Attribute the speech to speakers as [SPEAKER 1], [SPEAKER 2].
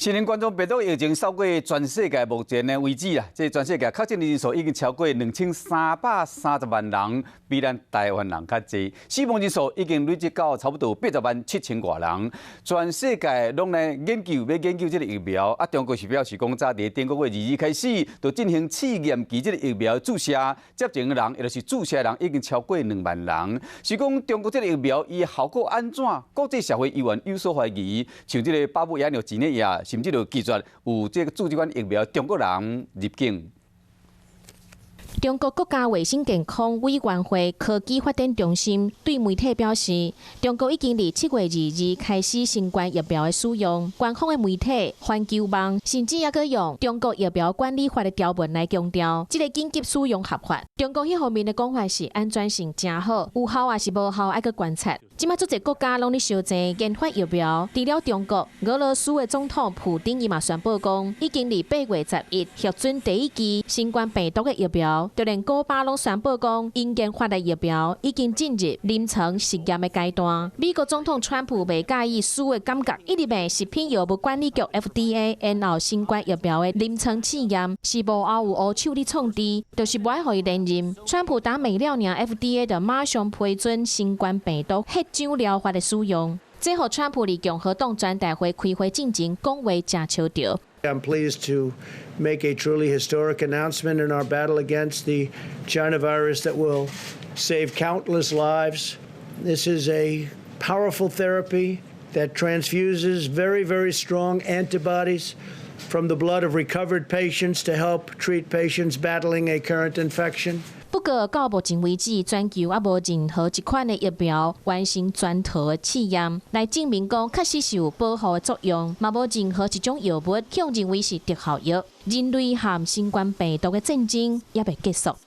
[SPEAKER 1] 新型冠狀病毒疫情掃過全世界目前的為止啊，這全世界確診人數已經超過2330萬人，比咱台灣人較濟。死亡人數已經累積到差不多80萬7千外人。全世界攏來研究，欲研究這个疫苗。啊，中國是表示講，早佇頂個月22開始，就進行試驗期這个疫苗注射，接種的人，也就是注射的人已經超過2萬人。是講中國這个疫苗伊效果按怎？國際社會依然有所懷疑。像這个巴布亞紐幾內亞，甚至就拒絕有這个注這款疫苗中國人入境。
[SPEAKER 2] 中國國家衛生健康委員會科技發展中心對媒體表示，中國已經佇7月22日開始新冠疫苗的使用。官方的媒體《環球網》甚至猶閣用《中國疫苗管理法》的條文來強調，這个緊急使用合法。中國彼方面的講法是安全性誠好，有效抑是無效，愛閣觀察。這馬足濟國家攏咧相爭研發疫苗，除了中國，俄羅斯的總統普丁伊嘛宣布講，已經佇8月11核准第一劑新冠病毒的疫苗。就連古巴攏宣布講，𪜶研發的疫苗已經進入臨床實驗的階段。美國總統川普袂佮意輸的感覺，一直罵食品藥物管理局 FDA 延後新冠疫苗的臨床試驗，是幕後有烏手咧創治，就是無愛予伊連任。川普打沒了爾，FDA 就馬上批准新冠病毒血漿療法的使用。這予川普佇共和黨全代會開會進前講話誠相著。
[SPEAKER 3] I'm pleased to make a truly historic announcement in our battle against the China virus that will save countless lives. This is a powerful therapy that transfuses very, very strong antibodies from the blood of recovered patients to help treat patients battling a current infection.
[SPEAKER 2] 不過到目前為止，全球猶無任何一款的疫苗完成全套的試驗，來證明講確實是有保護的作用，嘛無任何一種藥物予認為是特效藥。人類和新冠病毒的戰爭猶未結束。